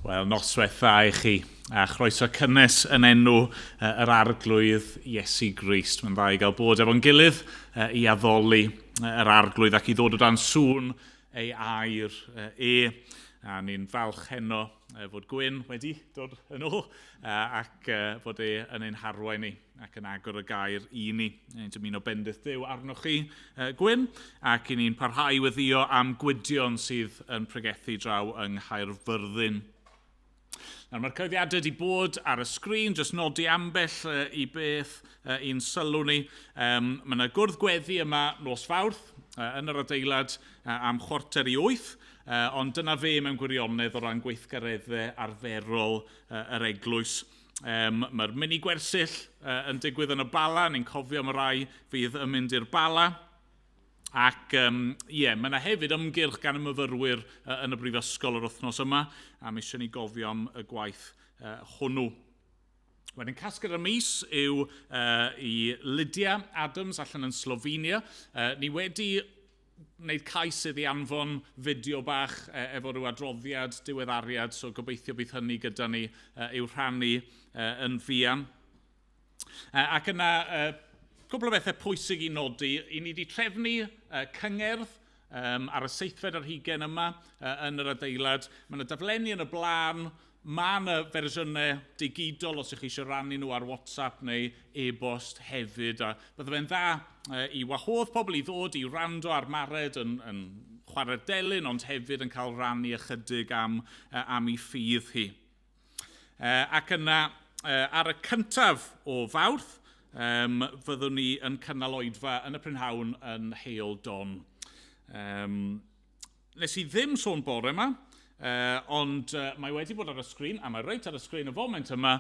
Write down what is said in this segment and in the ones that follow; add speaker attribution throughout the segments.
Speaker 1: Wel, noswaith dda i chi, a chroeso cynnes yn enw yr Arglwydd Iesu Grist. Mae'n dda i gael bod efo'n gilydd i addoli yr Arglwydd ac i ddod o dan sŵn ei air e. A ni'n falch heno fod Gwyn wedi dod yn ôl ac fod e yn ein harwain ni ac yn agor y gair i ni. Ni'n dymuno bendith Duw arnoch chi, Gwyn, ac i ni'n parhau i weddïo am Gwydion sydd yn pregethu draw yng Nghaerfyrddin. Nawr, mae'r cyhoeddiadau wedi bod ar y sgrin, jyst nodi ambell i beth i'n sylw ni. Mae yna gwrdd gweddi yma nos Fawrth yn yr adeilad am 7:45, ond dyna fe mewn gwirionedd o ran gweithgareddau arferol yr eglwys. Mae'r mini gwersyll yn digwydd yn y Bala, ni'n cofio am y rai fydd yn mynd i'r Bala. Ac ie, mae yna hefyd ymgyrch gan y myfyrwyr yn y brifysgol yr wythnos yma, a mae eisiau ni gofio am y gwaith hwnnw. Wedyn casgliad y mis yw i Lydia Adams allan yn Slovenia. Ni wedi wneud cais iddi anfon fideo bach efo rhyw adroddiad, diweddariad, so gobeithio bydd hynny gyda ni i'w rhannu yn fuan. Ac yna, cwpl o bethau pwysig i nodi. I ni wedi trefnu cyngerdd ar y 27 yma yn yr adeilad. Mae yna daflenni yn y blaen. Mae yna fersiynau digidol os ydych chi eisiau rannu nhw ar WhatsApp neu e-bost hefyd. A bydde fe'n dda i wahodd pobl i ddod i wrando ar Mared yn chwarae'r delyn, ond hefyd yn cael rannu ychydig am ei ffydd hi. Ac yna, ar y 1 o Fawrth, fyddwn ni yn cynnal oedfa yn y prynhawn yn Heol Don. Nes i ddim sôn bore yma, ond mae wedi bod ar y sgrin, a mae reit ar y sgrin y foment yma,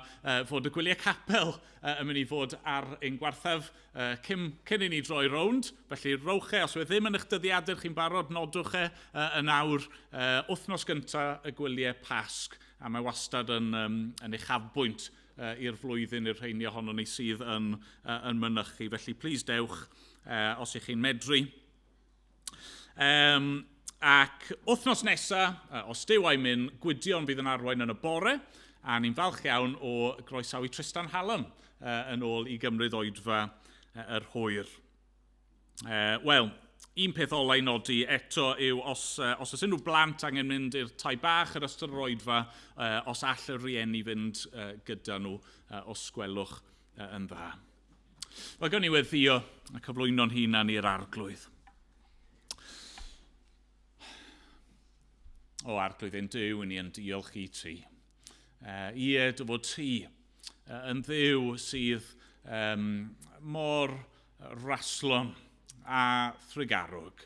Speaker 1: fod y gwyliau capel yn mynd i fod ar ein gwarthaf cyn i ni droi rownd. Felly rowch e, os yw e ddim yn eich dyddiadur chi'n barod, nodwch e yn awr, wythnos gyntaf y gwyliau Pasg, a mae wastad yn uchafbwynt i'r flwyddyn i'r rheini ohonon ni sydd yn mynychu. Felly plis dewch os ych chi'n medru. Ac wythnos nesaf, os Duw a'i mynd, Gwydion fydd yn arwain yn y bore, a ni'n falch iawn o groesawu Tristan Hallam yn ôl i gymryd oedfa yr hwyr. Wel, un peth ola i nodi eto yw os oes unrhyw blant angen mynd i'r tai bach yr ystod yr oedfa, os all y rhieni fynd gyda nhw, os gwelwch yn dda. Wel, gawn ni weddïo a cyflwyno'n hunan i'r Arglwydd. O Arglwydd ein Duw, i ni yn diolch i ti. Ie, dy fod ti yn Dduw sydd mor raslon a thrugarog.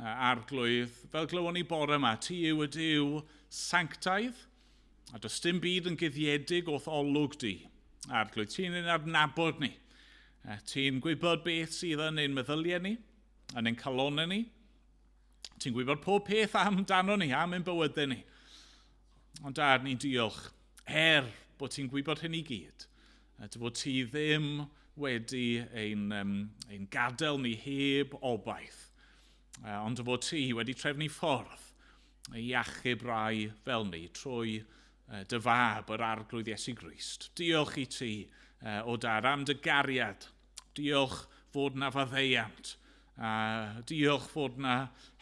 Speaker 1: Arglwydd, fel glywon ni bore yma, ti yw y Duw sanctaidd, a does dim byd yn guddiedig o'th olwg di. Arglwydd, ti'n ein adnabod ni. Ti'n gwybod beth sydd yn ein meddyliau ni, yn ein calonau ni. Ti'n gwybod pob peth amdano ni, am ein bywydau ni. Ond Dad, ni'n diolch, er bod ti'n gwybod hyn i gyd, dy fod ti ddim wedi ein gadael ni heb obaith, ond dy fod ti wedi trefnu ffordd i achub rai fel ni trwy dy fab, yr Arglwydd Iesu Grist. Diolch i ti, o Dad, am dy gariad. Diolch fod na faddeuant. Diolch fod na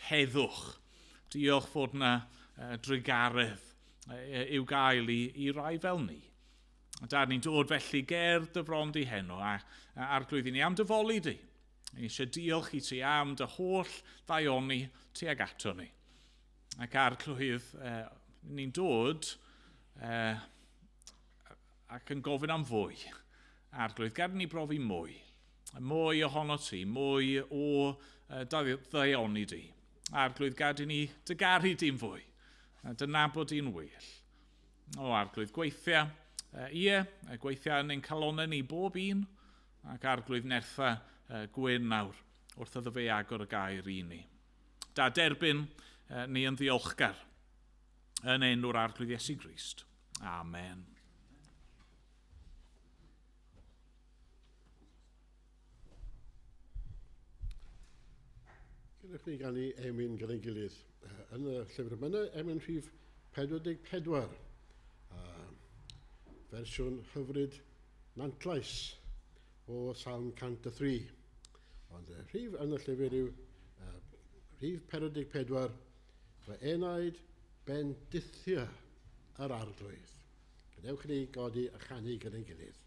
Speaker 1: heddwch. Diolch fod na drugaredd i'w gael i rai fel ni. A Dad, ni'n dod felly ger dy fron di heno a Arglwydd i ni am dy foli di. Ni eisiau diolch i ti am dy holl ddaioni tuag ato ni. Ac Arglwydd, ni'n dod ac yn gofyn am fwy. Arglwydd, gad ni brofi mwy. Mwy ohono ti, mwy o ddaioni di. Arglwydd, gad i ni dy garu di'n fwy, dy nabod di'n well. O Arglwydd, gweithia, ie, gweithia yn ein calonnau ni bob un, ac Arglwydd nertha Gwyn nawr wrth iddo fe agor y gair i ni. Da derbyn ni yn ddiolchgar yn enw'r Arglwydd Iesu Grist. Amen.
Speaker 2: Gewch ni ganu emyn gyda'n gilydd. Yn y llyfr yma, emyn rhif 44. fersiwn hyfryd Nantlais o Salm 103. Ond y rhif yn y llyfr yw rhif 44, fy enaid bendithio yr Arglwydd. Gadewch i ni godi a chanu gyda'n gilydd.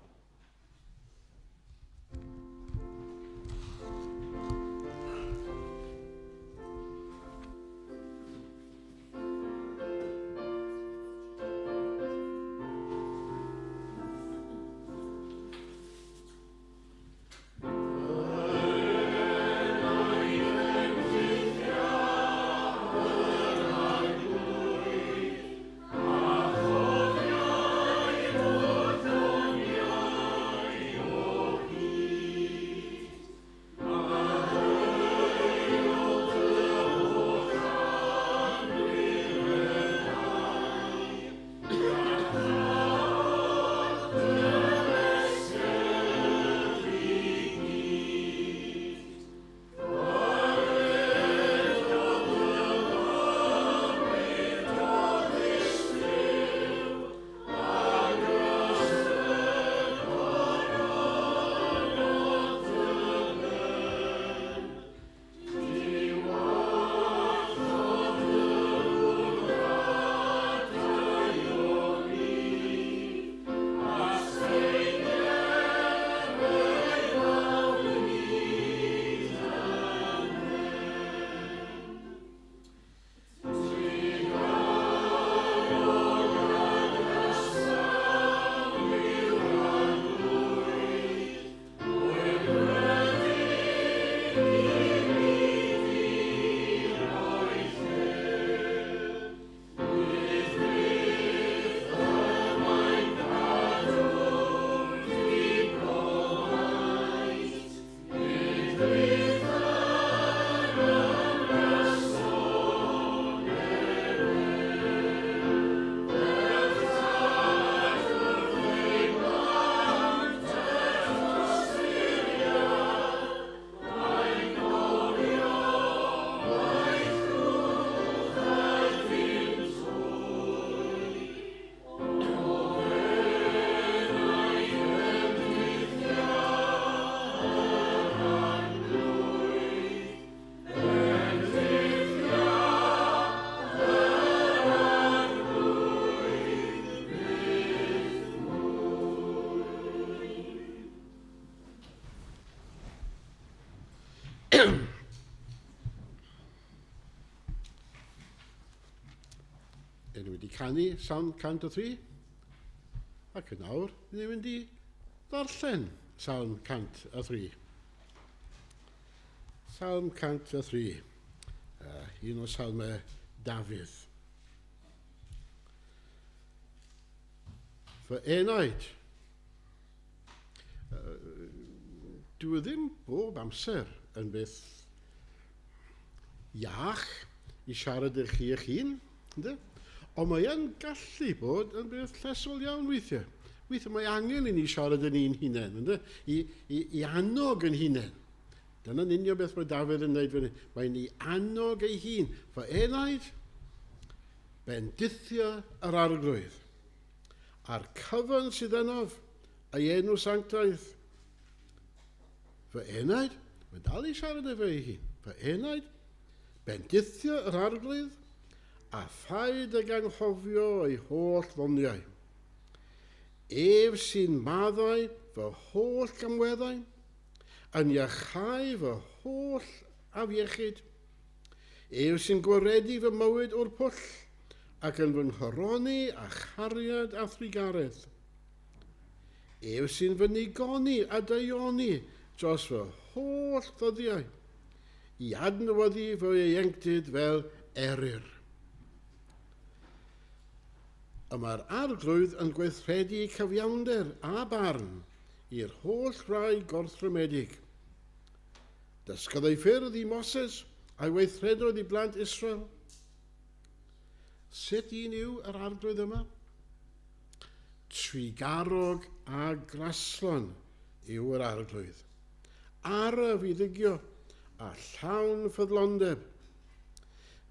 Speaker 2: Dyn ni wedi canu Salm 103, ac yn awr, dyn ni'n mynd i ddarllen Salm 103. Salm 103, un o salmau Dafydd. Fy enaid, dwi ddim bob amser yn beth iach i siarad i chi eich hun, ynddo? Ond mae yn gallu bod yn beth llesol iawn weithiau. Weithiau mae angen i ni siarad yn un hunain, ynddo? I annog yn hunain. Dyna'n union beth mae Dafydd yn dweud fan hyn. Mae'n ei annog ei hun. Fy enaid, bendithio yr Arglwydd. A'r cyfan sydd ynof, ei enw sanctaidd. Fy enaid, mae'n dal i siarad efo ei hun. Fy enaid, bendithio yr Arglwydd, a phaid ag anghofio ei holl ddoniau. Ef sy'n maddau fy holl gamweddau, yn iachau fy holl afiechyd. Ef sy'n gwaredu fy mywyd o'r pwll, ac yn fy nghoroni a chariad a thrugaredd. Ef sy'n fy nigoni a daioni dros fy holl ddyddiau, i adnewyddu fy ieuenctid fel eryr. Y mae'r Arglwydd yn gweithredu cyfiawnder a barn i'r holl rai gorthrymedig. Dysgodd ei ffyrdd i Moses a'i weithredoedd i blant Israel. Sut un yw yr Arglwydd yma? Trugarog a graslon yw yr Arglwydd. Araf i ddigio a llawn ffyddlondeb.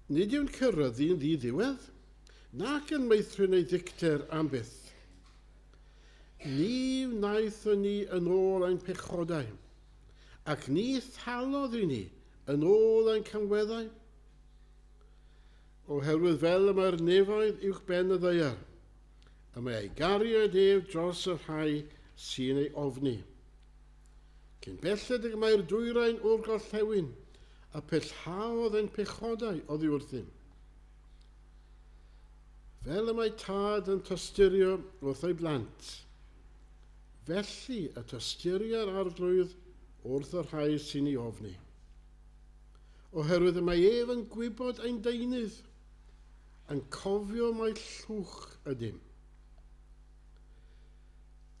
Speaker 2: Nid yw'n cyrraedd yn ddiddiwedd, nac yn meithrin ei ddicter am byth. Ni wnaethon ni yn ôl ein pechodau, ac ni thalodd i ni yn ôl ein camweddau. Oherwydd fel y mae'r nefoedd uwch ben y ddaear, y mae ei gariad ef dros y rhai sy'n ei ofni. Cyn belled ag y mae'r dwyrain o'r gorllewin, a pellhaodd ein pechodau oddi wrthym. Fel y mae tad yn tosturio wrth ei blant, felly y tosturia'r Arglwydd wrth y rhai sy'n ei ofni. Oherwydd y mae ef yn gwybod ein deunydd, yn cofio mai llwch ydym.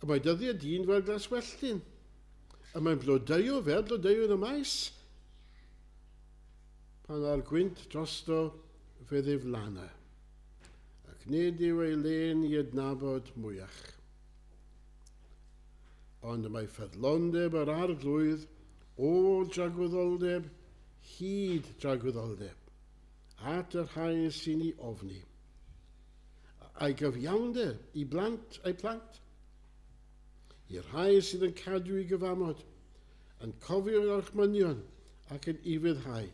Speaker 2: Y mae dyddiau dyn fel glaswelltyn, y mae'n blodeuo fel blodeuo yn y maes, pan â'r gwynt drosto fe ddiflanna, ac nid yw ei len i adnabod mwyach. Ond y mae ffyddlondeb yr Arglwydd o dragwyddoldeb hyd dragwyddoldeb, at y rhai sy'n ei ofni, a'i gyfiawnder i blant ei plant, i'r rhai sydd yn cadw ei gyfamod, yn cofio'r orchmynion ac yn ufuddhau.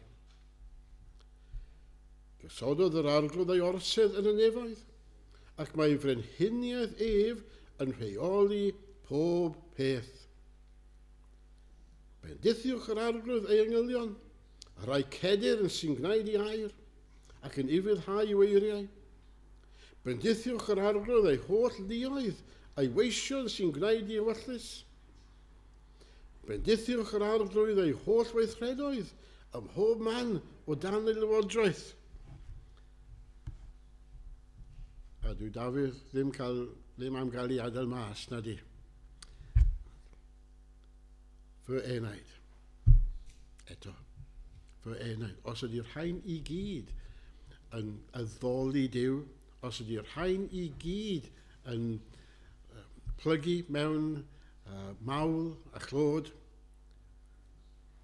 Speaker 2: Gosododd yr Arglwydd ei orsedd yn y nefoedd, ac mae ei frenhiniaeth ef yn rheoli pob peth. Bendithiwch yr Arglwydd ei angylion, a rhai cedyrn yn sy'n gwneud i air, ac yn ufuddhau i'w eiriau. Bendithiwch yr Arglwydd ei holl luoedd, a'i weision sy'n gwneud i ewyllys. Bendithiwch yr Arglwydd ei holl weithredoedd ym mhob man o dan ei lywodraeth. A dwi Dafydd ddim am gael ei adael mas, na di. Fy enaid. Eto. Fy enaid. Os ydy'r rhain i gyd yn addoli Duw, os ydy'r rhain i gyd yn plygu mewn mawl a chlod,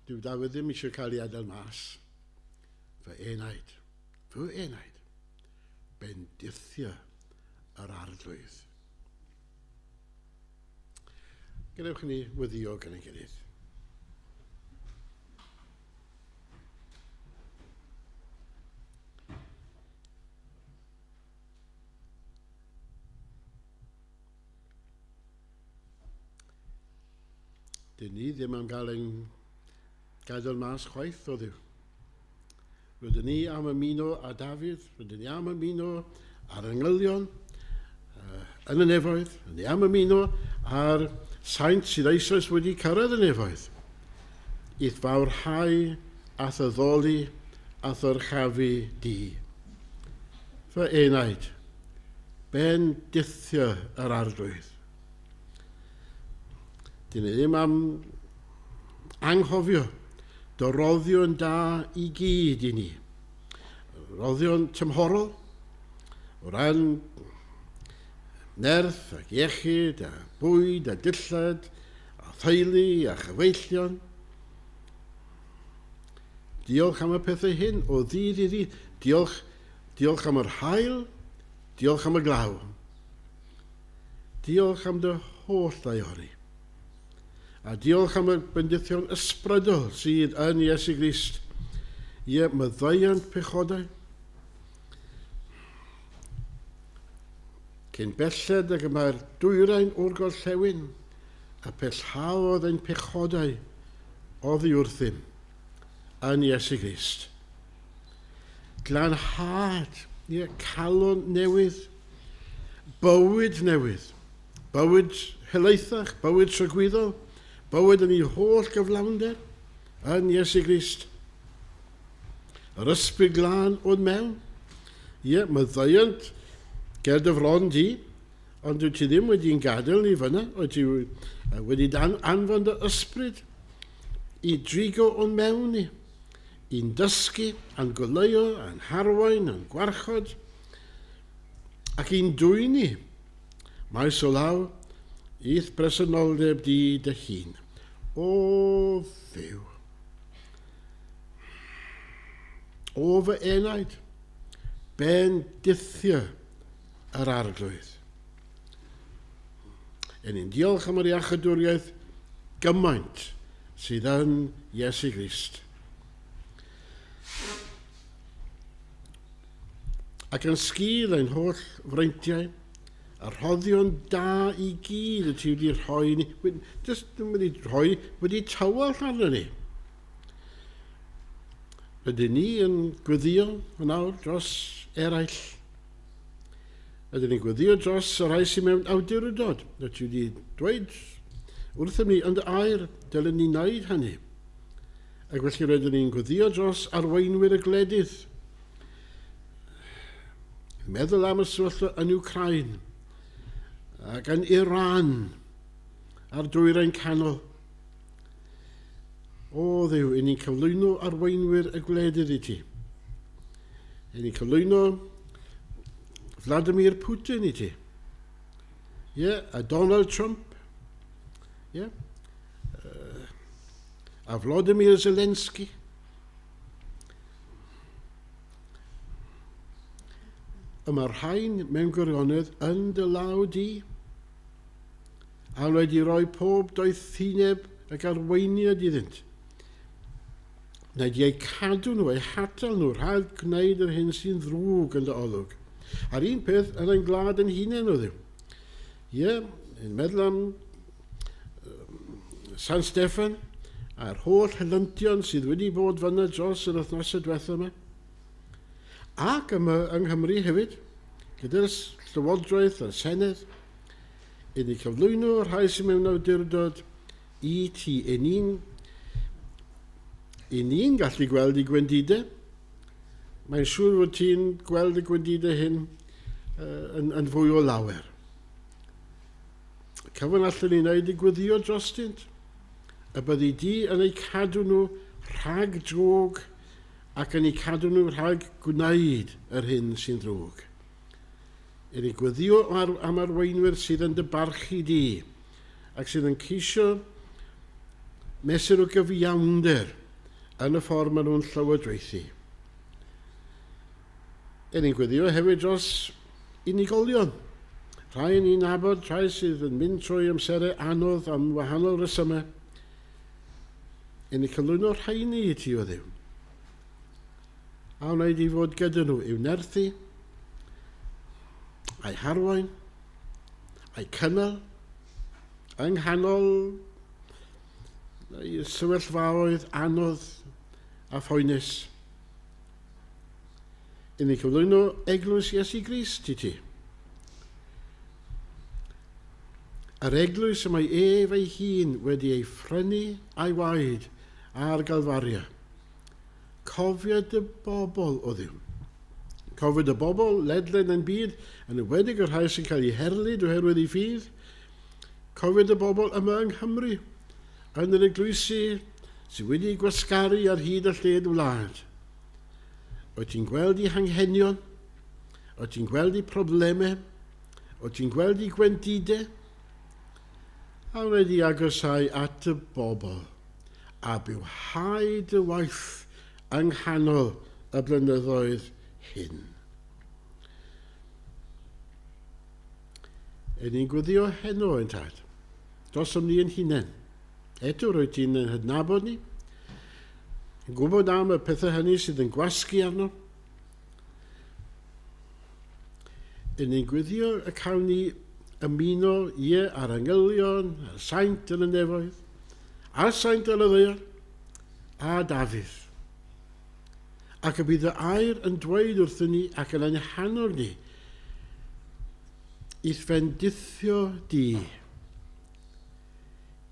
Speaker 2: dyw Dafydd ddim eisiau cael ei adael mas. Fy enaid. Fy enaid. Bendithio yr Arglwydd. Gadewch i ni weddïo gyda'n gilydd. Dyn ni ddim am gael ein gadael mas chwaith o Dduw. Rydyn ni am ymuno â Dafydd, rydyn ni am ymuno â'r angylion yn y nefoedd, rydyn ni am ymuno â'r saint sydd eisoes wedi cyrraedd y nefoedd, i'th fawrhau a'th addoli a'th ddyrchafu di. Fy enaid, bendithio yr Arglwydd. Dyn ni ddim am anghofio dy roddion da i gyd i ni. Roddion tymhorol, o ran nerth ac iechyd a bwyd a dillad a theulu a chyfeillion. Diolch am y pethau hyn o ddydd i ddydd. Diolch am yr haul, diolch am y glaw. Diolch am dy holl ddaioni. A diolch am y bendithion ysbrydol sydd yn Iesu Grist. Ie, maddeuant pechodau. Cyn belled ag y mae'r dwyrain o'r gorllewin, a pellhaodd ein pechodau oddi wrthym yn Iesu Grist. Glanhad, ie, calon newydd, bywyd newydd, bywyd helaethach, bywyd tragwyddol, bywyd yn ei holl gyflawnder yn Iesu Grist. Yr ysbryd glân o'n mewn. Ie, maddeuant ger dy fron di, ond dwyt ti ddim wedi'n gadael ni fyna, wyt ti wedi anfon dy ysbryd i drigo o'n mewn ni, i'n dysgu, a'n goleuo, a'n harwain, a'n gwarchod, ac i'n dwyn ni, maes o law, i'th bresenoldeb di dy hun. O Dduw! O fy enaid, bendithio yr Arglwydd. Yn ni'n diolch am yr iachydwriaeth gymaint sydd yn Iesu Grist. Ac yn sgil ein holl freintiau, y rhoddion da i gyd y ti wedi rhoi ni, jyst ddim wedi rhoi, wedi tywallt arno ni. Rydyn ni yn gweddio yn awr dros eraill. Rydyn ni'n gweddio dros y rhai sydd mewn awdurdod. Rydyn ti wedi dweud wrthym ni yn dy air, dylen ni wneud hynny. Ac felly rydyn ni'n gweddio dros arweinwyr y gwledydd. Meddwl am y sefyllfa yn Ukraine ac yn Iran a'r dwyrain canol. O Dduw, i ni'n cyflwyno arweinwyr y gwledydd i ti. I ni'n cyflwyno Vladimir Putin i ti. Ie, yeah, a Donald Trump. Ie. Yeah. A Vladimir Zelensky. Y mae'r rhain mewn gwirionedd yn dy law di. A wedi rhoi pob doethineb ac arweiniad iddynt. Wnaed i eu cadw nhw, eu hatal nhw rhag gwneud yr hyn sy'n ddrwg yn dy olwg. A'r un peth yn ein gwlad yn hunain o Dduw. Ie, yn meddwl am San Steffan a'r holl helyntion sydd wedi bod fyna dros yr wythnosau diwethaf yma. Ac yma yng Nghymru hefyd, gyda'r Llywodraeth a'r Senedd, i ni cyflwyno rhai sydd mewn awdurdod i ti. I ni'n i ni'n gallu gweld i gwendidau. Mae'n siŵr fod ti'n gweld y gwendidau hyn yn, yn fwy o lawer. Cyfan allan ni wneud i gweddio drostynt, y byddi di yn eu cadw nhw rhag drwg ac yn eu cadw nhw rhag gwneud yr hyn sy'n ddrwg. I ni gweddio am arweinwyr sydd yn dy barchu di ac sydd yn ceisio mesur o gyfiawnder yn y ffordd maen nhw'n llywodraethu. I ni'n gweddio hefyd dros unigolion. Rhai yn ni'n nabod, rhai sydd yn mynd trwy amserau anodd am wahanol resymau. I ni cyflwyno rhaini i ti o Dduw. A wnaed i fod gyda nhw i'w nerthu, a'i harwain, a'i cynnal, yng nghanol y sefyllfaoedd anodd a phoenus. I ni cyflwyno Eglwys Iesu Grist i ti. Yr eglwys y mae ef ei hun wedi ei phrynu a'i waed ar Galfaria. Cofia dy bobl, o Dduw. Cofia dy bobl ledled ein byd, yn enwedig y rhai sy'n cael eu herlid oherwydd eu ffydd. Cofia dy bobl yma yng Nghymru, yn yr eglwysi sydd wedi gwasgaru ar hyd a lled y wlad. Wyt ti'n gweld eu hanghenion? Wyt ti'n gweld eu problemau? Wyt ti'n gweld eu gwendidau? A wnaed i agosau at y bobl a bywhau dy waith yng nghanol y blynyddoedd hyn. E ni'n gweddio heno ein tad, dros am ni yn hunain. Eto rwy ti'n yn hydnabod ni, yn gwybod am y pethau hynny sydd yn gwasgu arno. E ni'n gweddio y cawn ni ymuno, ie, ar angylion, a'r saint yn y nefoedd, a'r saint ar y ddaear, a Dafydd. Ac y bydd y air yn dweud wrthyn ni ac yn ein hannog ni i'th fendithio di.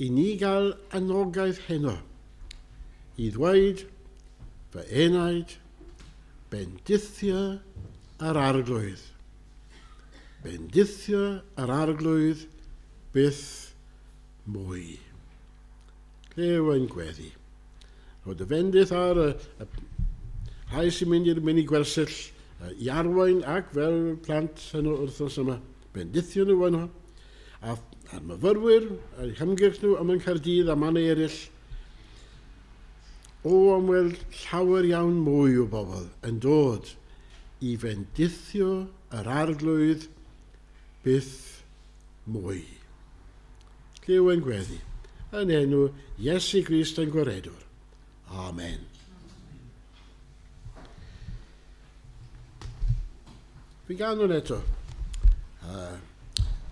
Speaker 2: I ni gael anogaeth heno i ddweud fy enaid, bendithio yr arglwydd. Bendithio yr arglwydd byth mwy. Lle ein gweddi. Rho dy fendith ar y, y rhai sy'n mynd i'r mynd i gwersyll i arwain ac fel plant yn o'r wythnos yma. Bendithio nhw yno. A, a'r myfyrwyr, a'i hymgyrch nhw yma yng Nghaerdydd a mannau eraill. O am weld llawer iawn mwy o bobl yn dod i fendithio yr arglwydd byth mwy. Lle yw ein gweddi? Yn enw Iesu Grist ein Gwaredwr. Amen. Fi ganwn eto.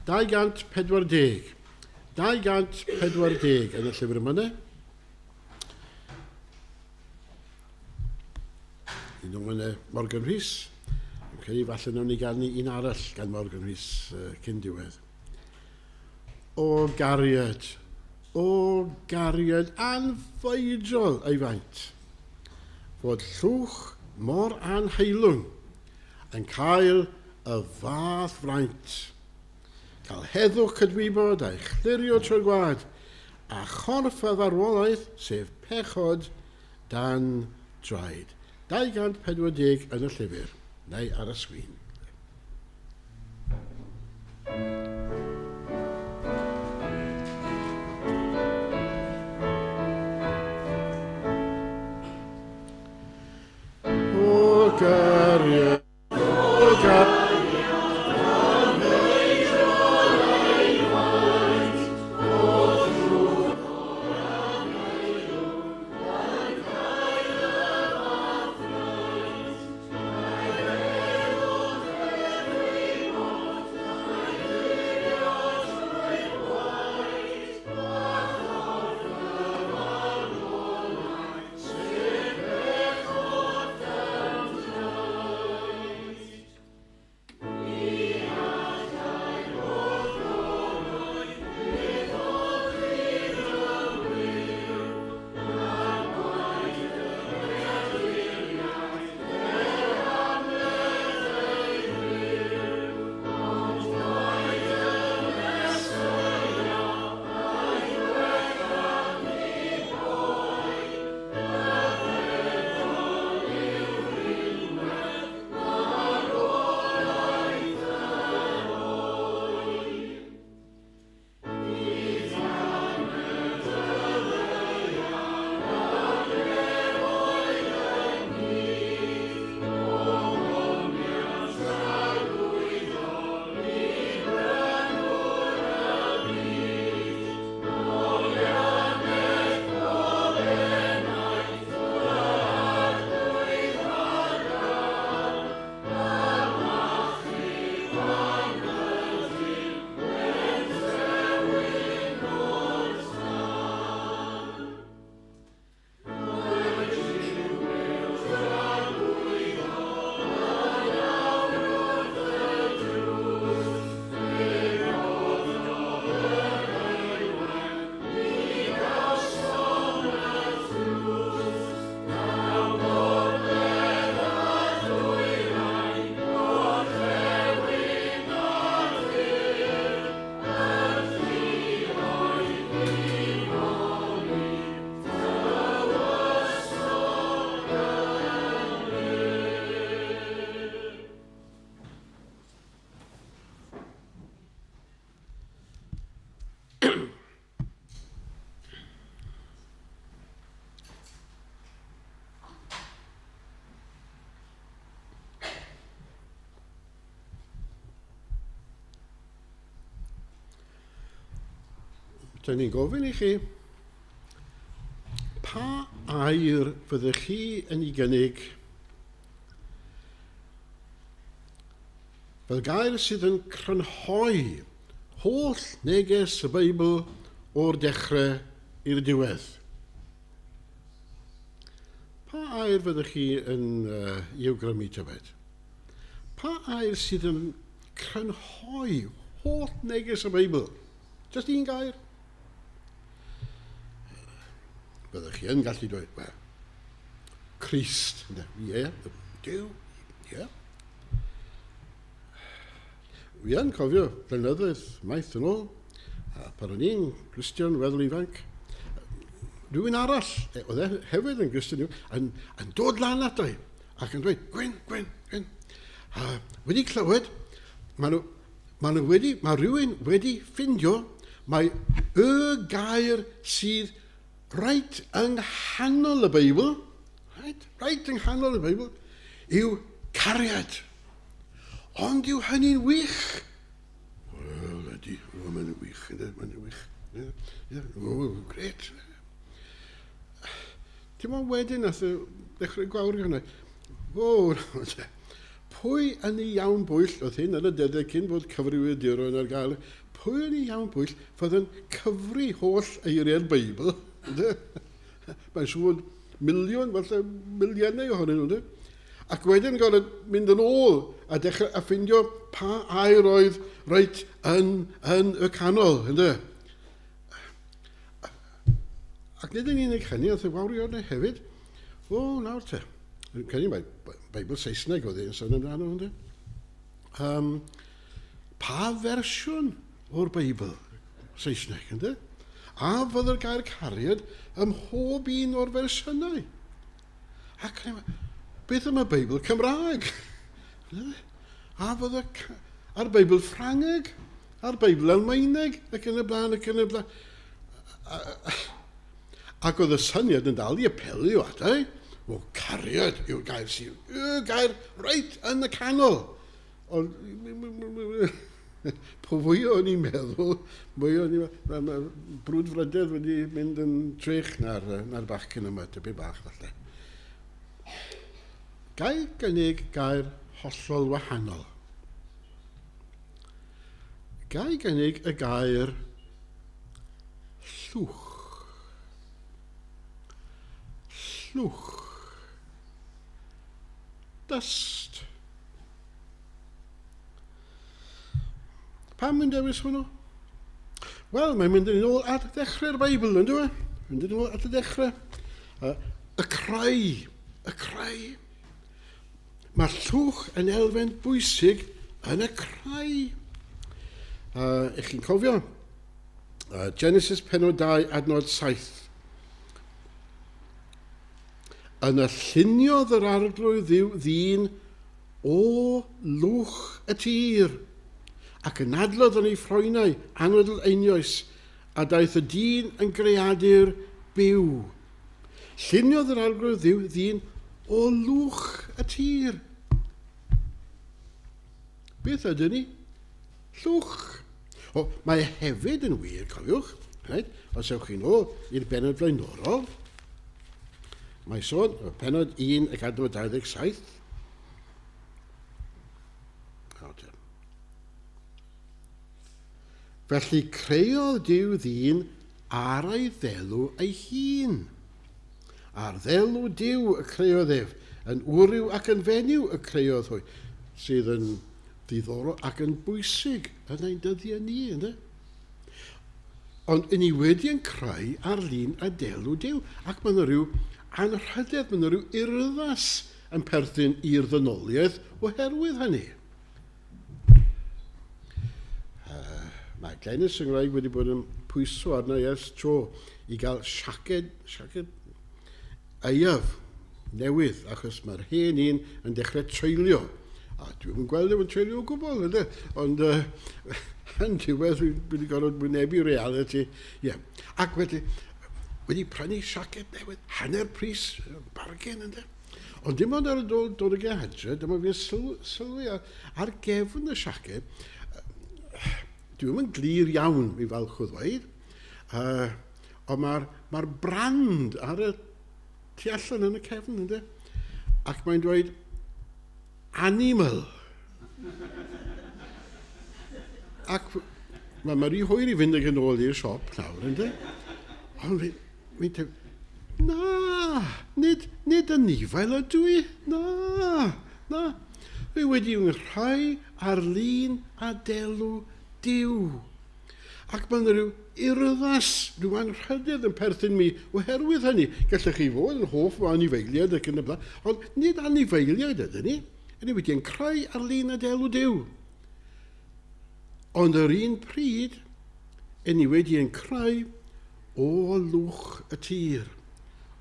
Speaker 2: 240. 240 yn y llyfr yma. Un o'n Morgan Rhys. Yn credu falle nawn ni gael ni un arall gan Morgan Rhys cyn diwedd. O gariad, o gariad anfoediol ei faint, fod llwch mor anheilwng yn cael y fath fraint. Cael heddwch cydwybod a'i chlirio trwy'r gwlad, a chorff y farwolaeth, sef pechod, dan draed. 240 yn y llyfr, neu ar y sgrin. O gariad, o gariad, Dyn ni'n gofyn i chi, pa air fyddech chi yn ei gynnig fel gair sydd yn crynhoi holl neges y Beibl o'r dechrau i'r diwedd? Pa air fyddech chi yn ei awgrymu tybed? Pa air sydd yn crynhoi holl neges y Beibl? Just un gair. Byddwch chi yn gallu dweud, wel, Christ, ie, yeah, Duw, ie. Yeah. Fi yn cofio blynyddoedd maith yn ôl, a pan o'n i'n Gristion weddol ifanc, rhywun arall, oedd e hefyd yn Gristion, yn, yn dod lan ato i, ac yn dweud, Gwyn, Gwyn, Gwyn. A wedi clywed, maen nhw, Maen nhw wedi, mae rhywun wedi ffindio mae y gair sydd reit yng nghanol y Beibl, reit, reit yng nghanol y Beibl, yw cariad. Ond yw hynny'n wych? Wel, ydy, mae'n wych, ydy, mae'n wych. Yeah, oh, gret. Dim ond wedyn nath y ddechrau gwawr hwnna. O, pwy yn ei iawn bwyll, oedd hyn yn y dyddiau cyn bod cyfrifiaduron ar gael, pwy yn ei iawn bwyll fydd yn cyfri holl eiriau'r Beibl? Mae'n siŵr miliwn, falle miliynau ohonyn nhw. Ac wedyn gorfod mynd yn ôl a dechrau a ffindio pa air oedd reit yn, yn y canol. Ynddo? Ac nid yn unig hynny, oedd y wawrio yna hefyd. O, nawr te. Yn credu mai Beibl Saesneg oedd e'n sôn amdano, ynddo? Um, pa fersiwn o'r Beibl Saesneg, ynddo? A fydde'r gair cariad ym mhob un o'r fersiynau? Ac beth am y Beibl Cymraeg? A fydde a'r Beibl Ffrangeg, a'r Beibl Almaeneg, ac yn y blaen, ac yn y blaen. Ac oedd y syniad yn dal i apelio ata i. O, cariad yw'r gair sydd, y gair reit yn y canol. Ond, po fwy o'n i'n meddwl, mwy o'n i'n meddwl, mae brwdfrydedd wedi mynd yn trech na'r, na'r bachgen yma, tipyn bach falle. Gai gynnig gair hollol wahanol. Gai gynnig y gair llwch. Llwch. Dust. Pam yn dewis hwnnw? Wel, mae'n mynd yn ôl at ddechrau'r Beibl, yn dweud? Mynd yn ôl at y dechrau. Y creu, y creu. Mae llwch yn elfen bwysig yn y creu. Ych chi'n cofio? Genesis penod 2 adnod 7. Yna lluniodd yr arglwydd ddiw ddyn o lwch y tir, ac anadlodd yn ei ffroenau anadl einioes, a daeth y dyn yn greadur byw. Lluniodd yr Arglwydd Dduw ddyn o lwch y tir. Beth ydyn ni? Llwch. O, mae hefyd yn wir, cofiwch, right? Os ewch chi'n ôl i'r benod flaenorol, mae sôn, penod 1 ac adnod 27. Felly creodd Duw ddyn ar ei ddelw ei hun. Ar ddelw Duw y creodd ef, yn wryw ac yn fenyw y creodd hwy, sydd yn ddiddorol ac yn bwysig yn ein dyddiau ni, ynddo? Ond yn ni wedi yn creu ar lun a delw Duw, ac mae yna rhyw anrhydedd, mae yna rhyw urddas yn perthyn i'r ddynoliaeth oherwydd hynny. Mae Glenys yng Ngwraig wedi bod yn pwyso arna i ers tro i gael siaced, siaced aeaf newydd, achos mae'r hen un yn dechrau treulio. A dwi'm yn gweld efo'n treulio o gwbl, ynddo? Ond yn diwedd, dwi wedi gorfod wynebu reality. Yeah. Ac wedi, wedi prynu siaced newydd, hanner pris, bargen, ynddo? Ond dim ond ar y dod, dod ag e adre, dyma fi'n sylw, sylwi ar, ar gefn y siaced. Dwi'm yn glir iawn, mi falch o ddweud, ond mae'r mae brand ar y tu allan yn y cefn, ynddo? Ac mae'n dweud, animal. Ac mae ma rhy hwyr i fynd ag yn ôl i'r siop nawr, ynddo? Ond fi, fi'n teimlo, na, nid, nid anifail ydw i, na, na. Fi wedi nghreu ar lun a delw Duw. Ac mae yna rhyw urddas, rhyw anrhydedd yn perthyn mi oherwydd hynny. Gallech chi fod yn hoff o anifeiliaid ac yn y blaen, ond nid anifeiliaid ydyn ni. Ydyn ni wedi ein creu ar lun a delw Duw. Ond yr un pryd, ydyn ni wedi ein creu o lwch y tir,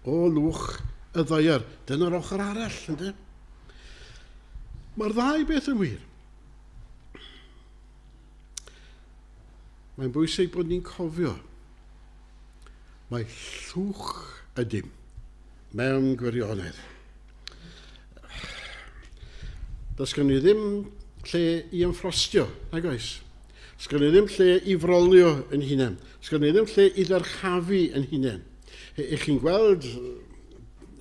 Speaker 2: o lwch y ddaear. Dyna'r ochr arall, ynddo? Mae'r ddau beth yn wir. Mae'n bwysig bod ni'n cofio mae llwch ydym mewn gwirionedd. Does gen ni ddim lle i ymffrostio, nag oes? Sgynny ddim lle i frolio yn hunain. Sgynny ddim lle i ddyrchafu yn hunain. Ych chi'n gweld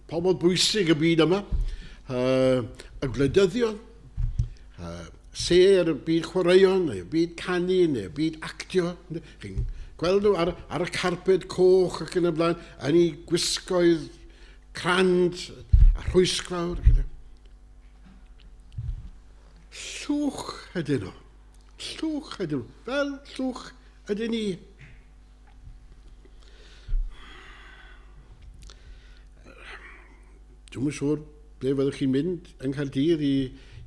Speaker 2: pobl bwysig y byd yma, y gwleidyddion, sêr y byd chwaraeon, neu y byd canu, neu y byd actio. Chi'n gweld nhw ar, ar y carped coch ac yn y blaen, yn eu gwisgoedd crand a rhwysgfawr. Llwch ydyn nhw. Llwch ydyn nhw. Fel llwch ydyn ni. Dwi'm yn siŵr ble fyddwch chi'n mynd yng Nghaerdydd i,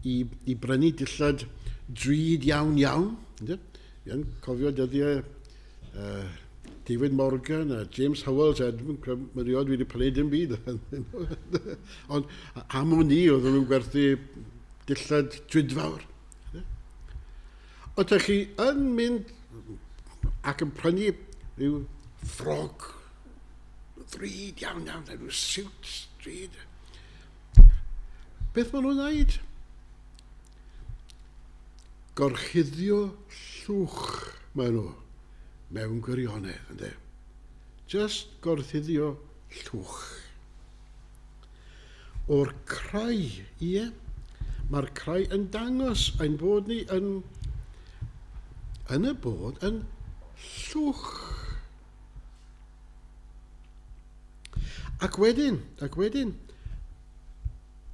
Speaker 2: i, i brynu dillad drud iawn iawn. Iawn, cofio dyddiau uh, David Morgan a James Howells, a dwi'n credu erioed wedi prynu dim byd. Ond am wn i, oedden nhw'n gwerthu dillad drudfawr. Ond ydych chi yn mynd ac yn prynu rhyw ffrog ddrud iawn iawn, rhyw siwt drud. Beth maen nhw'n wneud? Gorchuddio llwch maen nhw mewn gwirionedd, ynddo? Just gorchuddio llwch. O'r crai, ie, mae'r crai yn dangos ein bod ni yn, yn y bod yn llwch. Ac wedyn, ac wedyn,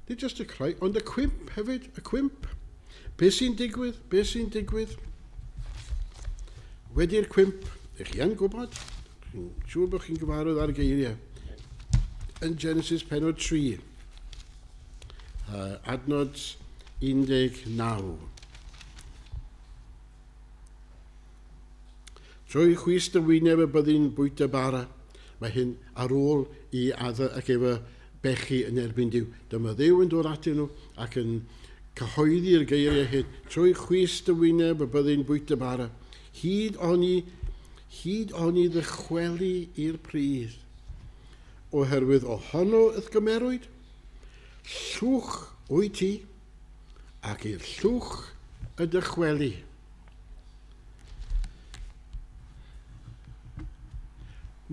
Speaker 2: nid just y crai, ond y cwymp hefyd, y cwymp. Be sy'n digwydd? Be sy'n digwydd? Wedi'r cwymp, ych chi yn gwybod, chi'n siŵr bod chi'n gyfarwydd ar geiriau. Yn Genesis penod 3, adnod 19. Trwy chwys dy wyneb y byddi'n bwyta bara. Mae hyn ar ôl i Adda ac Efa bechu yn erbyn Duw. Dyma Dduw yn dod atyn nhw ac yn cyhoeddi'r geiriau hyn. Trwy chwys dy wyneb y byddi'n bwyta bara. Hyd oni, hyd oni ddychwelu i'r pridd. Oherwydd ohono yth gymerwyd, llwch wyt ti, ac i'r llwch y dychweli.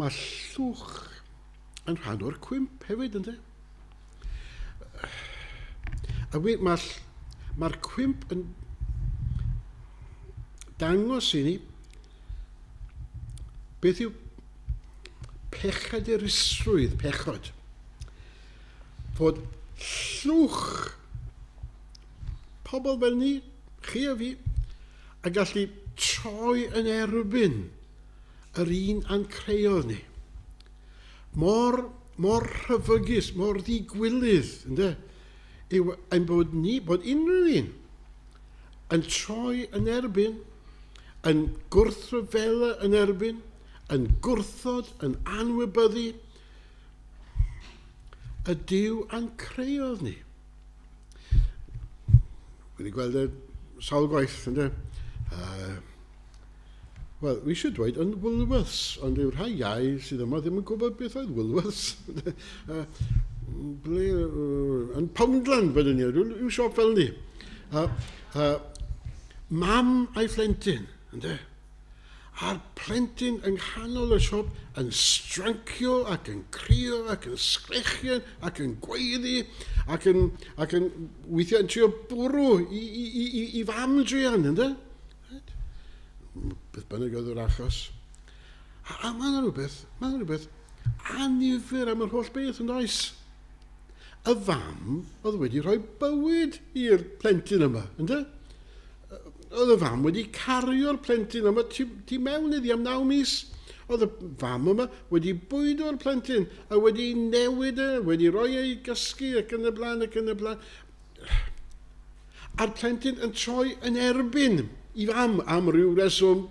Speaker 2: Mae llwch yn rhan o'r cwymp hefyd, ynddo? A mae'r mae cwymp yn dangos i ni beth yw pechadurusrwydd pechod. Fod llwch pobl fel ni, chi a fi, a gallu troi yn erbyn yr un a'n creodd ni. Mor, mor rhyfygus, mor ddigwilydd, ynddo, yw ein bod ni, bod unrhyw un yn troi yn erbyn, yn gwrthryfela yn erbyn, yn gwrthod, yn anwybyddu, y Duw a'n creodd ni. Wedi gweld e sawl gwaith, ynddo? Wel, fi eisiau dweud yn Woolworths, ond yw rhai iau sydd yma ddim yn gwybod beth oedd Woolworths. ble, yn Poundland, byddwn ni, rhyw siop fel ni. Mam a'i phlentyn, ynddo? A'r plentyn yng nghanol y siop yn strancio ac yn crio ac yn sgrechian ac yn gweiddi ac yn, ac yn weithiau yn trio bwrw i, i, i, i, i fam druan, ynddo? Right? Beth bynnag oedd yr achos. A, a mae yna rhywbeth, mae yna rhywbeth annifyr am yr holl beth yn does? Y fam oedd wedi rhoi bywyd i'r plentyn yma, ynddo? Oedd y fam wedi cario'r plentyn yma tu, tu mewn iddi am naw mis. Oedd y fam yma wedi bwydo'r plentyn a wedi newid e, wedi rhoi ei gysgu ac yn y blaen ac yn y blaen. A'r plentyn yn troi yn erbyn i fam am ryw reswm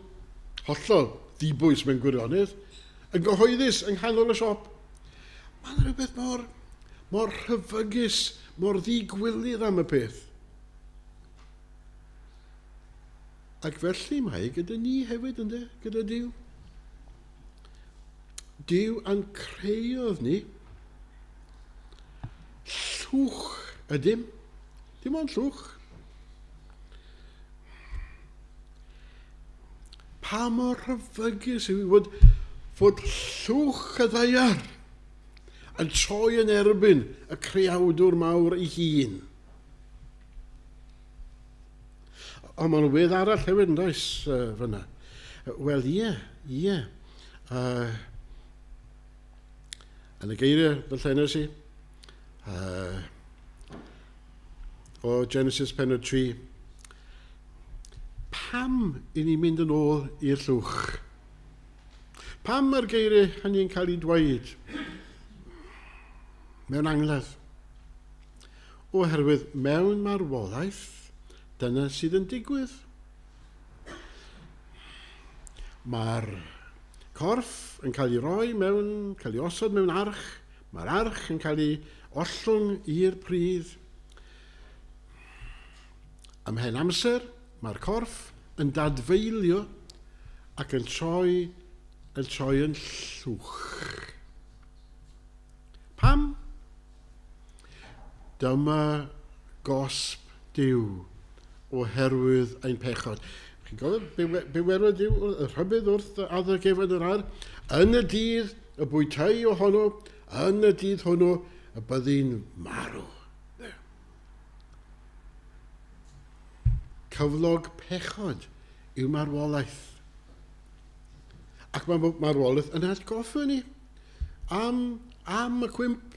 Speaker 2: hollol ddibwys mewn gwirionedd, yn gyhoeddus yng nghanol y siop. Mae'n rhywbeth mor, mor rhyfygus, mor ddigwilydd am y peth. Ac felly mae gyda ni hefyd, ynddo, gyda Duw. Duw a'n creodd ni. Llwch ydym. Dim ond llwch. Pa mor rhyfygus yw i fod, fod llwch y ddaiar yn troi yn erbyn y creawdwr mawr ei hun. Ond mae'n wedd arall hefyd, yn does, fyna. Wel, ie, ie. Yn y geiriau ddarllenes i, o Genesis penod 3, pam i ni mynd yn ôl i'r llwch? Pam mae'r geiriau hynny'n cael eu dweud mewn angladd? Oherwydd mewn marwolaeth, dyna sydd yn digwydd. Mae'r corff yn cael ei roi mewn, cael ei osod mewn arch, mae'r arch yn cael ei ollwng i'r pridd. Ymhen amser, mae'r corff yn dadfeilio ac yn troi, yn troi yn llwch. Pam? Dyma gosb Duw oherwydd ein pechod. Chi'n cofio be, be werodd Duw y rhybudd wrth addog ef yn yr ar? Yn y dydd y bwytai ohono, yn y dydd hwnnw y byddi'n marw. Cyflog pechod yw marwolaeth. Ac mae marwolaeth yn atgoffa ni am, am y cwymp,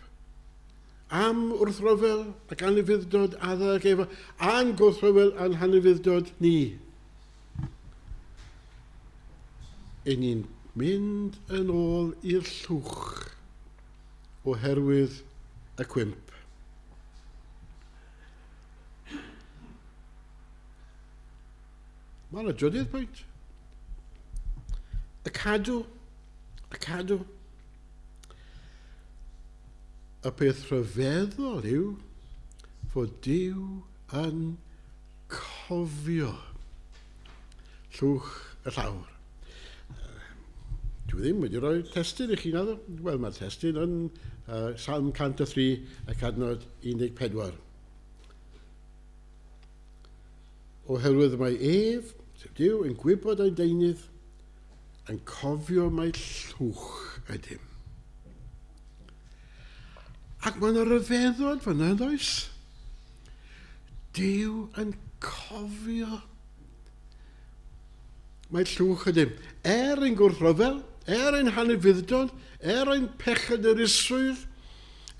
Speaker 2: am wrthryfel ac anufudd-dod Adda ac Efa, a'n gwrthryfel a'n hanufudd-dod ni. I ni'n mynd yn ôl i'r llwch oherwydd y cwymp. Mae'n y drydydd pwynt. Y cadw Y cadw. Y peth rhyfeddol yw fod Duw yn cofio llwch y llawr. Dwi ddim wedi rhoi testun i chi naddo. Wel, mae'r testun yn Salm 103 ac adnod 14. Oherwydd mae ef, sef Duw, yn gwybod ein deunydd, yn cofio mai llwch ydym. Ac mae yna ryfeddod fyna, yn does? Duw yn cofio mai llwch ydym. Er ein gwrthryfel, er ein hanufudd-dod, er ein pechadurusrwydd,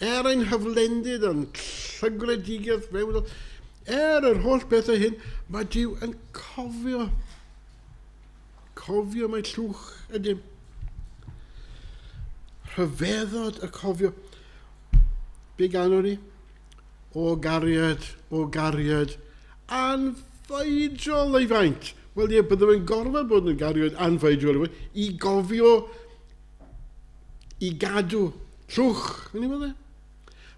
Speaker 2: er ein hyflendid a'n llygredigaeth fewnol, er yr holl bethau hyn, mae Duw yn cofio. Cofio mai llwch ydym. Rhyfeddod y cofio. Be ganwn ni? O gariad, o gariad, anfeidrol ei faint. Wel ie, byddwn yn gorfod bod yn gariad anfeidrol ei faint i gofio, i gadw llwch, yn i'n meddwl?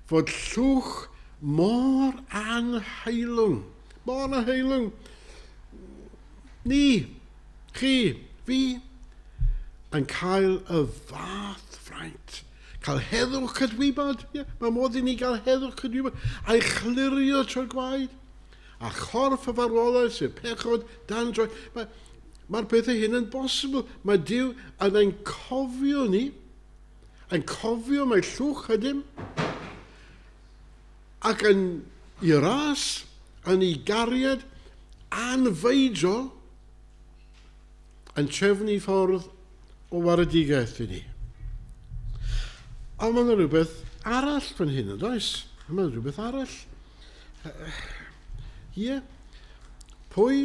Speaker 2: Fod llwch mor anheilwng, mor anheilwng. Ni, chi, fi, yn cael y fath fraint. Cael heddwch cydwybod, ie, mae modd i ni gael heddwch cydwybod, a'i chlirio trwy'r gwaed, a chorff y farwolaeth sef pechod dan droi. Mae'r mae pethau hyn yn bosibl. Mae Duw yn ein cofio ni, yn cofio mai llwch ydym, ac yn i ras, yn ei gariad anfeidrol, yn trefnu ffordd o waredigaeth i ni. Ond mae yna rhywbeth arall fan hyn, yn does? Mae yna rhywbeth arall. Ie. Pwy,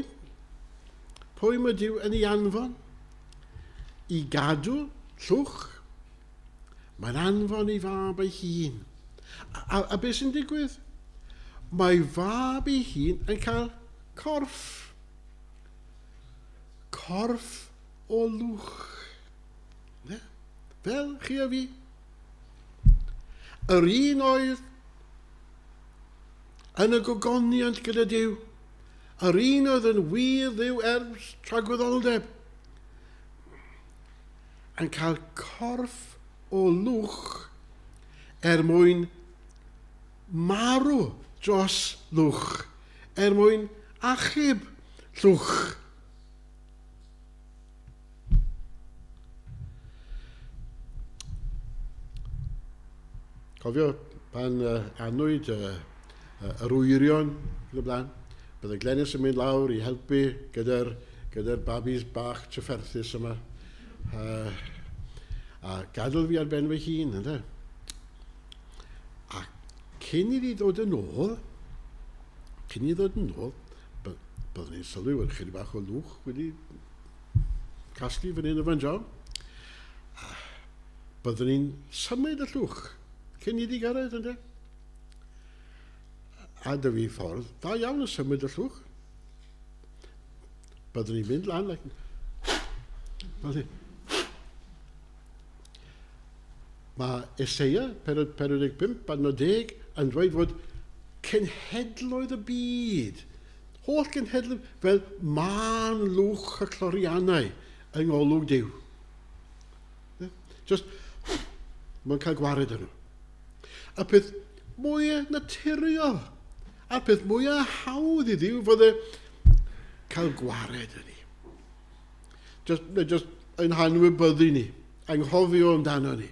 Speaker 2: pwy mae Duw yn ei anfon? I gadw llwch? Mae'n anfon ei fab ei hun. A, a, a beth sy'n digwydd? Mae fab ei hun yn cael corff. Corff o lwch. Ne? Fel chi a fi. Yr un oedd yn y gogoniant gyda Duw. Yr un oedd yn wir Dduw ers tragwyddoldeb. Yn cael corff o lwch er mwyn marw dros lwch, er mwyn achub llwch. Cofio pan anwyd yr wyrion yn y blaen, bydde Glenys yn mynd lawr i helpu gyda'r babis bach trafferthus yma. A gadael fi ar ben fy hun, ynde? A cyn iddi ddod yn ôl, byddwn ni'n sylwi wedi chydig bach o lwch wedi casglu fan hyn o fan draw. Byddwn ni'n symud y llwch cyn iddi gyrraedd, ynde? A dy fi ffordd da iawn yn symud y llwch. Byddwn ni'n mynd lan like, fel hyn. Mae Eseia 45, adnod 10, yn dweud fod cenhedloedd y byd, holl genhedloedd, fel mân lwch y cloriannau yng ngolwg Duw. Just, mae'n cael gwared nhw. Y peth mwyaf naturiol, a'r peth mwyaf hawdd i Dduw fydde cael gwared yn ni. Just ein hanwybyddu ni, anghofio amdano ni.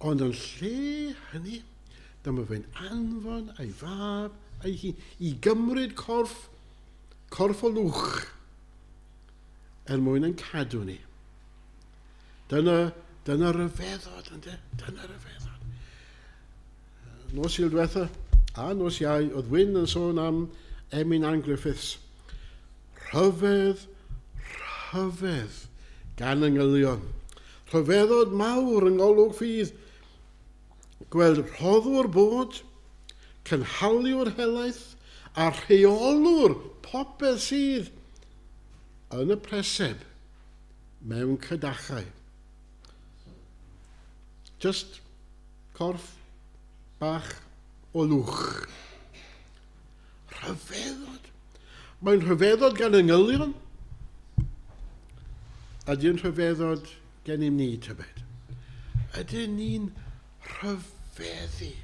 Speaker 2: Ond yn lle hynny, dyma fe'n anfon ei fab ei hun i gymryd corff o lwch er mwyn yn cadw ni. Dyna ryfeddod, ynde? Dyna ryfeddod. Nos Sul diwetha, a nos Iau, oedd Wyn yn sôn am Emyn Ann Griffiths. Rhyfedd, rhyfedd gan angylion. Rhyfeddod mawr yng ngolwg ffydd. Gweld rhoddwr bod, cynhaliwr helaeth, a rheolwr popeth sydd yn y preseb mewn cydachau. Just corff bach o lwch. Rhyfeddod. Mae'n rhyfeddod gan angylion. Ydy'n rhyfeddod gennym ni, tybed? Ydyn ni'n rhyfeddu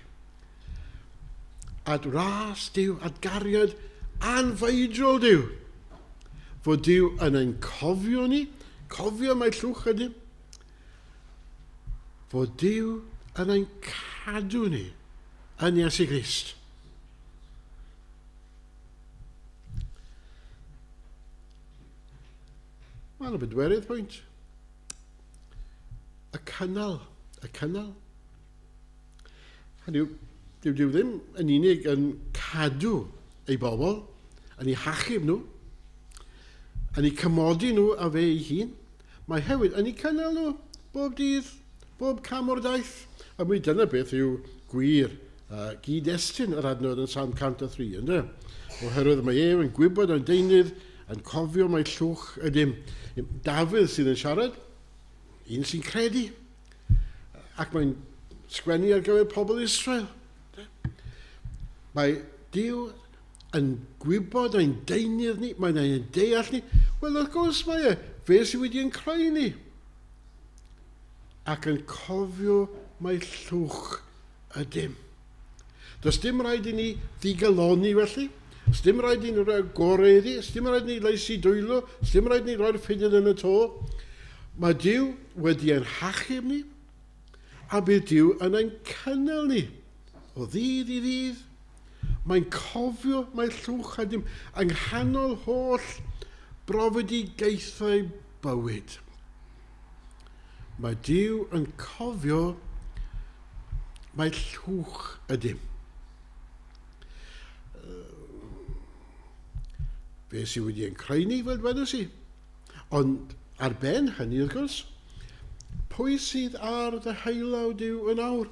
Speaker 2: at ras Duw, at gariad anfeidrol Duw? Fod Duw yn ein cofio ni, cofio mai llwch ydym. Fod Duw yn ein cadw ni yn Iesu Grist. Mae yna bedwerydd pwynt. Y cynnal. Hynny yw, dyw Duw ddim yn unig yn cadw ei bobl, yn eu hachub nhw, yn eu cymodi nhw a fe ei hun, mae hefyd yn eu cynnal nhw bob dydd, bob cam o'r daith. A mi dyna beth yw gwir gyd-destun yr adnod yn Salm 103, ynddo? Oherwydd mae ef yn gwybod yn deunydd, yn cofio mai llwch ydym. Dafydd sydd yn siarad, un sy'n credu, ac mae'n sgwennu ar gyfer pobl Israel. Mae Duw yn gwybod ein deunydd ni, mae'n ein deall ni. Wel, wrth gwrs mae e, fe sydd wedi ein creu ni. Ac yn cofio mai llwch ydym. Does dim rhaid i ni ddigalonni felly. Does dim rhaid i ni roi gorau iddi. Does dim rhaid i ni laesu dwylo. Does dim rhaid i ni roi'r ffidil yn y to. Mae Duw wedi ein hachub ni, a bydd Duw yn ein cynnal ni o ddydd i ddydd. Mae'n cofio mai llwch ydym yng nghanol holl brofedigaethau bywyd. Mae Duw yn cofio mai llwch ydym. Fe sydd wedi ein creu ni, fel dwedais i. Ond ar ben hynny, wrth gwrs, pwy sydd ar ddeheulaw Duw yn awr?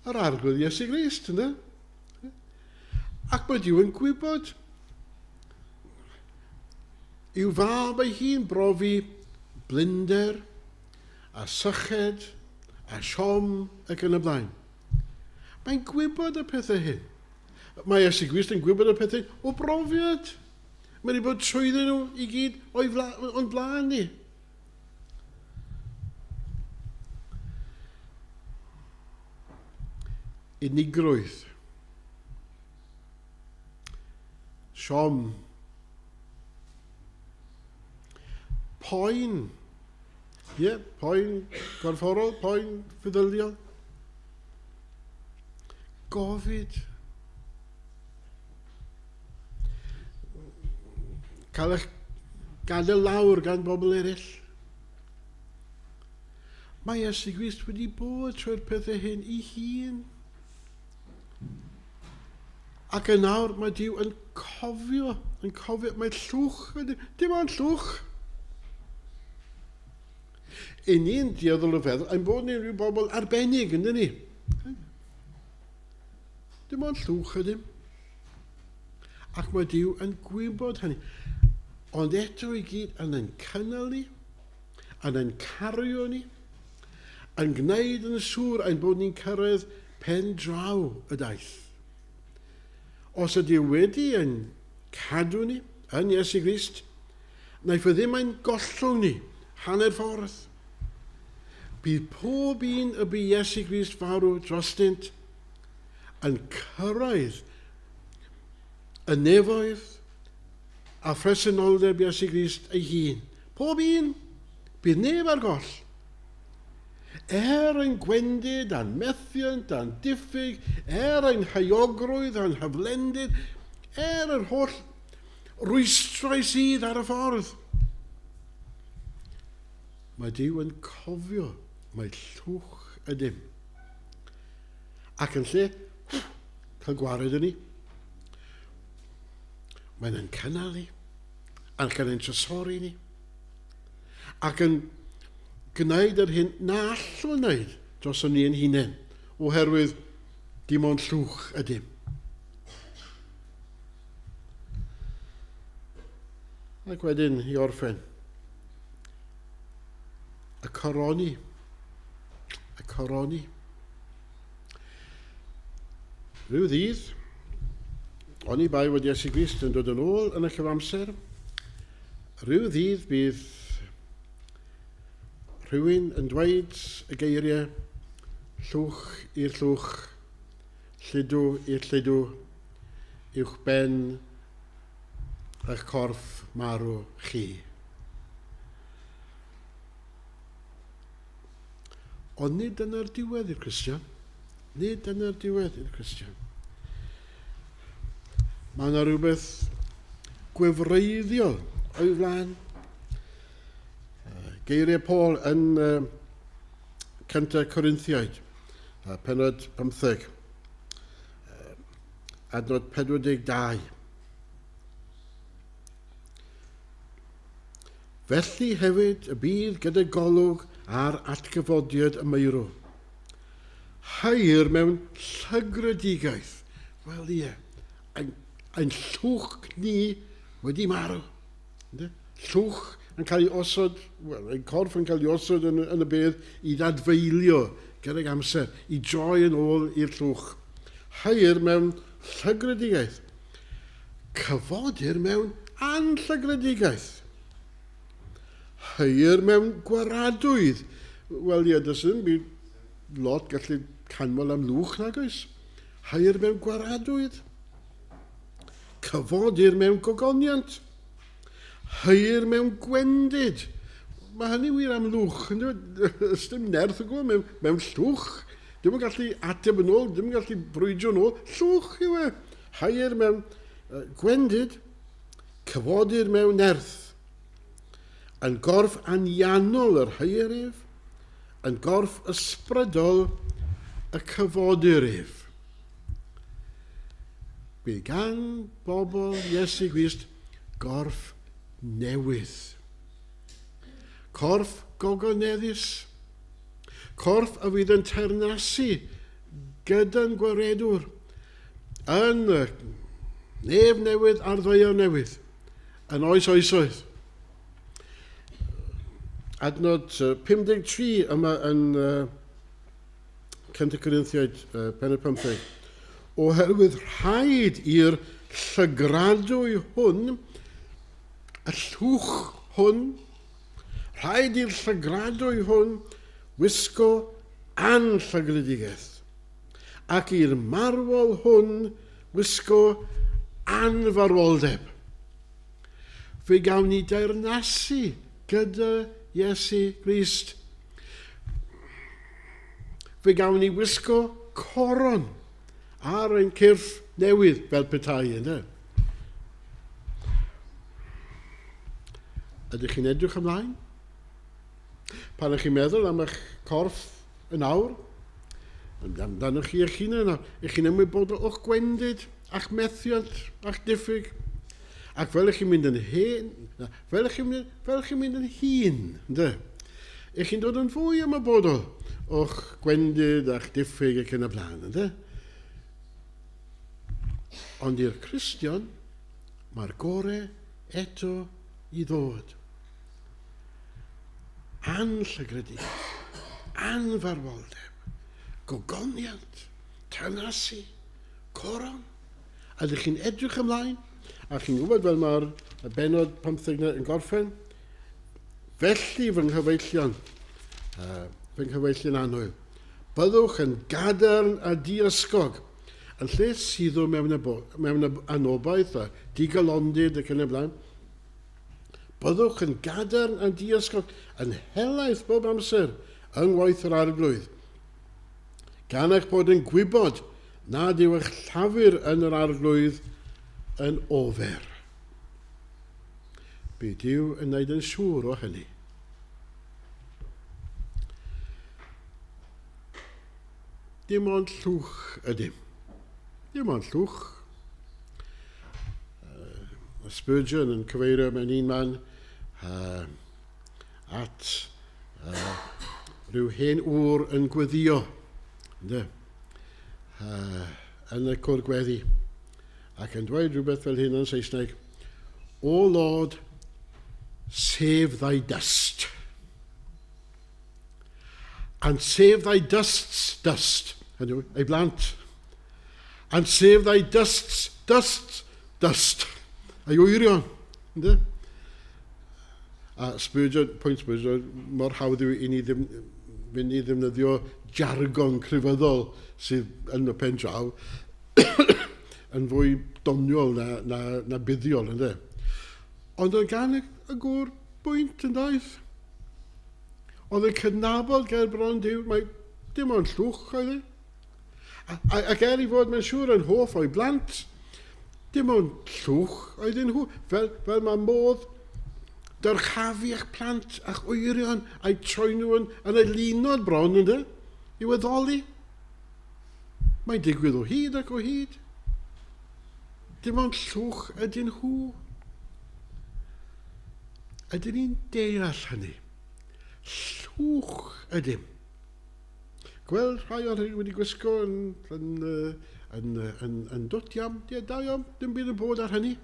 Speaker 2: Yr Arglwydd Iesu Grist, ynddo? Ac mae Duw yn gwybod i'w fab ei hun brofi blinder a syched a siom ac yn y blaen. Mae'n gwybod y pethau hyn. Mae Iesu Grist yn gwybod y pethau o brofiad. Mae wedi bod trwyddyn nhw i gyd o'n blaen ni. Unigrwydd. Siom. Poen. Ie, poen gorfforol, poen feddyliol. Gofid. Cael eich gadael lawr gan bobl eraill. Mae Iesu Grist wedi bod trwy'r pethau hyn i hun. Ac yn awr mae Duw yn cofio, yn cofio, mae llwch, dim ond llwch. I ni'n dueddol o feddwl ein bod ni'n rhyw bobl arbennig, yndyn ni? Dim ond llwch ydym. Ac mae Duw yn gwybod hynny. Ond eto i gyd yn ein cynnal ni, yn ein cario ni, yn gwneud yn siŵr ein bod ni'n cyrraedd pen draw y daith. Os ydy wedi ein cadw ni yn Iesu Grist, Wnaiff e ddim ein gollwng ni hanner ffordd. Bydd pob un y bu Iesu Grist farw drostynt yn cyrraedd y nefoedd a phresenoldeb Iesu Grist ei hun. Pob un, bydd neb ar goll. Er ein gwendid a'n methiant a'n diffyg, er ein heuogrwydd a'n hyflendid, er yr holl rwystrau sydd ar y ffordd. Mae Duw yn cofio mai llwch ydym. Ac yn lle cael gwared yn ni, mae'n yn cynnal ni, ac yn ein trysori ni, ac yn gwneud yr hyn na allwn wneud dros ni ein hunain, oherwydd dim ond llwch ydym. Ac wedyn i orffen, y coroni. Y coroni. Rhyw ddydd, oni bai fod Iesu Grist yn dod yn ôl yn y cyfamser, rhyw ddydd bydd rhywun yn dweud y geiriau llwch i'r llwch, lludw i'r lludw, uwch ben eich corff marw chi. Ond nid dyna'r diwedd i'r Cristion. Nid dyna'r diwedd i'r Cristion. Mae yna rhywbeth gwefreiddiol o'i flaen. Geiriau Paul yn Cyntaf Corinthiaid, penod 15, adnod 42. Felly hefyd y bydd gyda golwg ar atgyfodiad y meirw. Haer mewn llygredigaeth. Wel ie, ein, ein llwch ni wedi marw. Llwch yn cael ei osod, wel, ein corff yn cael ei osod yn, yn y bedd i ddadfeilio gydag amser, i droi yn ôl i'r llwch. Haer mewn llygredigaeth. Cyfodir mewn anllygredigaeth. Haer mewn gwaradwydd. Wel, ie, does ddim byd lot gallu canmol am lwch, nag oes? Haer mewn gwaradwydd. Cyfodir mewn gogoniant. Hwyr mewn gwendid. Mae hynny wir am lwch. Ys dim nerth o gwbl mewn, mewn llwch. Dim yn gallu ateb yn ôl, dim yn gallu brwydro yn ôl. Llwch yw e. Hwyr mewn gwendid. Cyfodir mewn nerth. Yn gorff anianol yr hwyr ef, yn gorff ysbrydol y cyfodir ef. Bydd gan bobl Iesu Grist gorff newydd. Corff gogoneddus. Corff a fydd yn teyrnasu gyda'n gwaredwr yn y nef newydd a'r ddaear newydd, yn oes oesoedd. Adnod 53 yma yn 1 Corinthiaid, penod 15. Oherwydd rhaid i'r llygradwy hwn, y llwch hwn, rhaid i'r llygradwy hwn wisgo anllygredigaeth, ac i'r marwol hwn wisgo anfarwoldeb. Fe gawn ni deyrnasu gyda Iesu Grist. Fe gawn ni wisgo coron ar ein cyrff newydd fel petai, ynddo? Ydych chi'n edrych ymlaen? Pan ydych chi'n meddwl am eich corff yn awr, amdanoch chi eich hunan, ych chi'n ymwybodol o'ch gwendid, a'ch methiant, a'ch diffyg. Ac fel ych chi'n mynd yn hen, na, fel ych chi'n mynd, fel ych chi'n mynd yn hŷn, ynddo? Ych chi'n dod yn fwy ymwybodol o'ch gwendid a'ch diffyg ac yn y blaen, ynddo? Ond i'r Cristion, mae'r gore eto i ddod. Anllygredigaeth, anfarwoldeb, gogoniant, teyrnasu, coron. A ydych chi'n edrych ymlaen, a chi'n gwybod fel mae'r benod 15 yn gorffen, felly fy nghyfeillion, fy nghyfeillion annwyl, byddwch yn gadarn a diysgog, yn lle suddo mewn, mewn anobaith a digalondid ac yn y blaen. Byddwch yn gadarn a diysgog, yn helaeth bob amser yng ngwaith yr Arglwydd, gan eich bod yn gwybod nad yw eich llafur yn yr Arglwydd yn ofer. Bydd Duw yn wneud yn siŵr o hynny. Dim ond llwch ydym. Dim ond llwch. Uh, Spurgeon yn cyfeirio mewn un man uh, at uh, rhyw hen ŵr yn gweddio. Ynddo? Uh, yn y cwr gweddi. Ac yn dweud rhywbeth fel hyn yn Saesneg. O Lord, save thy dust. And save thy dust's dust. Hynny yw, ei blant. And save thy dust's dust, dust. Ei wyrion. Ynddo? A Spurgeon, pwynt Spurgeon, mor hawdd yw i ni ddim, fynd i ddefnyddio jargon crefyddol sydd yn y pen draw yn fwy doniol na, na, na buddiol, ynddo? Ond oedd gan y, y gŵr bwynt yn daeth. Oedd yn cydnabod ger bron Duw, mae dim ond llwch oedd e. Ac er i fod mae'n siŵr yn hoff o'i blant, dim ond llwch oedden nhw, fel, fel mae modd dyrchafu eich plant a'ch wyrion a'i troi nhw yn, yn eilunod bron, ynddo, i'w addoli. Mae'n digwydd o hyd ac o hyd. Dim ond llwch ydyn nhw. Ydyn ni'n deall hynny? Llwch ydym. Gweld rhai o'r rhai wedi gwisgo yn, yn, yn, yn, yn dwt iawn, ie, da iawn, dim byd yn bod ar hynny.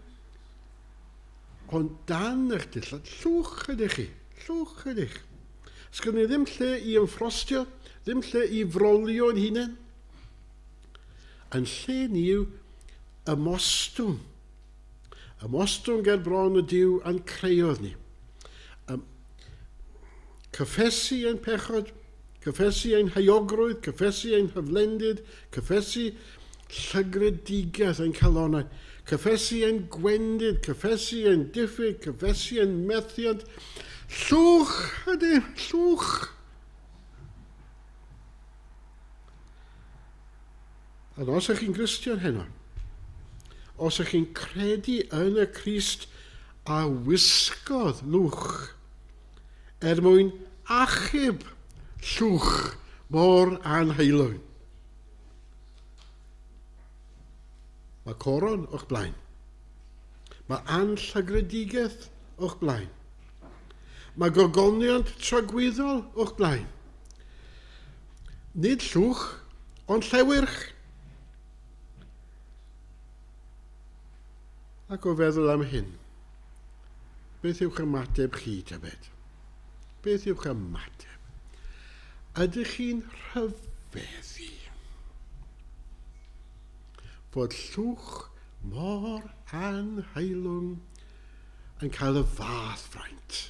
Speaker 2: Ond dan eich dillad, llwch ydych chi, llwch ydych. Sgynny ni ddim lle i ymffrostio, ddim lle i frolio yn hunain. Yn lle ni yw ymostwng. Ymostwng ger bron y Duw a'n creodd ni. Ym, cyffesu ein pechod, cyffesu ein heuogrwydd, cyffesu ein hyflendid, cyffesu llygredigaeth ein calonau, cyffesu ein gwendid, cyffesu ein diffyg, cyffesu ein methiant. Llwch ydym, llwch! Ond os ydych chi'n Gristion heno, os ydych chi'n credu yn y Crist a wisgodd lwch er mwyn achub llwch mor anheilwng, mae coron o'ch blaen. Mae anllygredigaeth o'ch blaen. Mae gogoniant tragwyddol o'ch blaen. Nid llwch, ond llewyrch. Ac o feddwl am hyn, beth yw'ch ymateb chi, tybed? Beth yw'ch ymateb? Ydych chi'n rhyfeddu fod llwch mor anheilwng yn cael y fath fraint?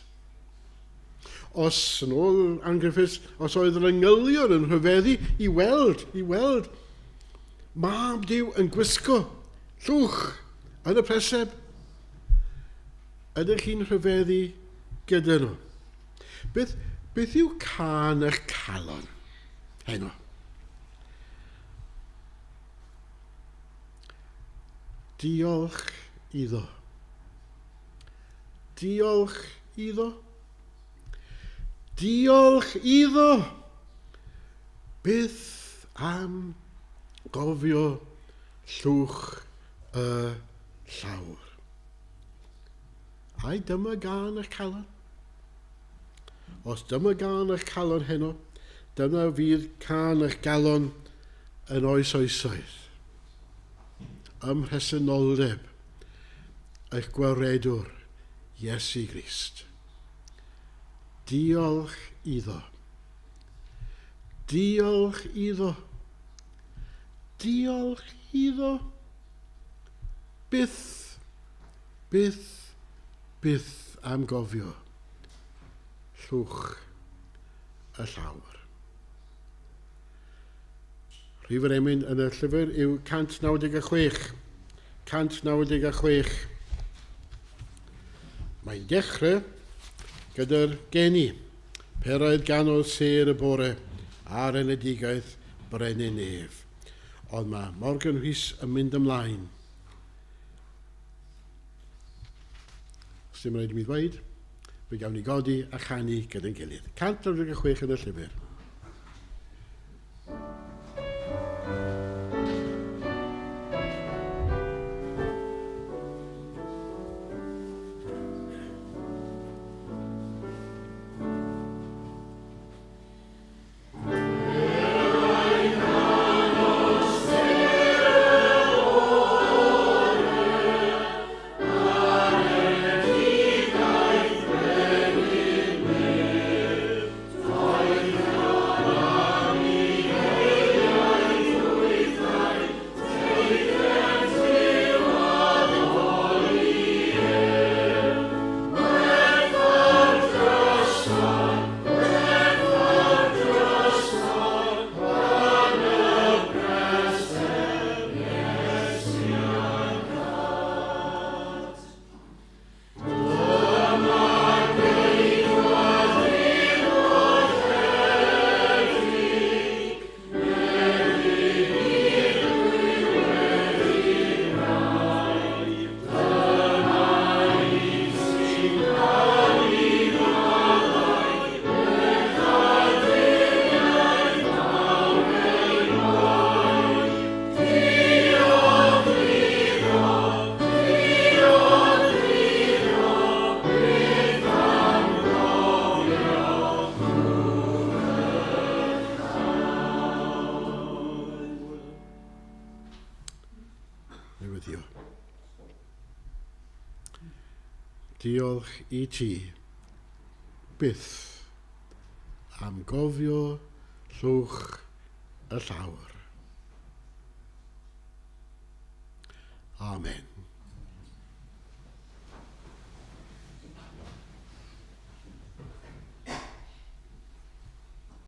Speaker 2: Os, yn ôl Ann Griffiths, os oedd yr angylion yn rhyfeddu i weld, i weld mab Duw yn gwisgo llwch yn y preseb, ydych chi'n rhyfeddu gyda nhw? Beth, beth yw cân eich calon heno? Diolch iddo. Diolch iddo. Diolch iddo. Byth am gofio llwch y llawr. Ai dyma gân eich calon? Os dyma gân eich calon heno, dyna fydd cân eich galon yn oes oesoedd. Ym mhresenoldeb eich gwaredwr, Iesu Grist. Diolch iddo. Diolch iddo. Diolch iddo. Byth, byth, byth am gofio llwch y llawr. Rhif yr emyn yn y llyfr yw 196. 196. Mae'n dechrau gyda'r geni. Peraidd ganol sêr y bore a'r enedigaeth brenin nef. Ond mae Morgan Rhys yn mynd ymlaen. Os dim rhaid i mi ddweud, fe gawn ni godi a chanu gyda'n gilydd. 196 yn y llyfr. Diolch i ti, byth, am gofio llwch y llawr. Amen.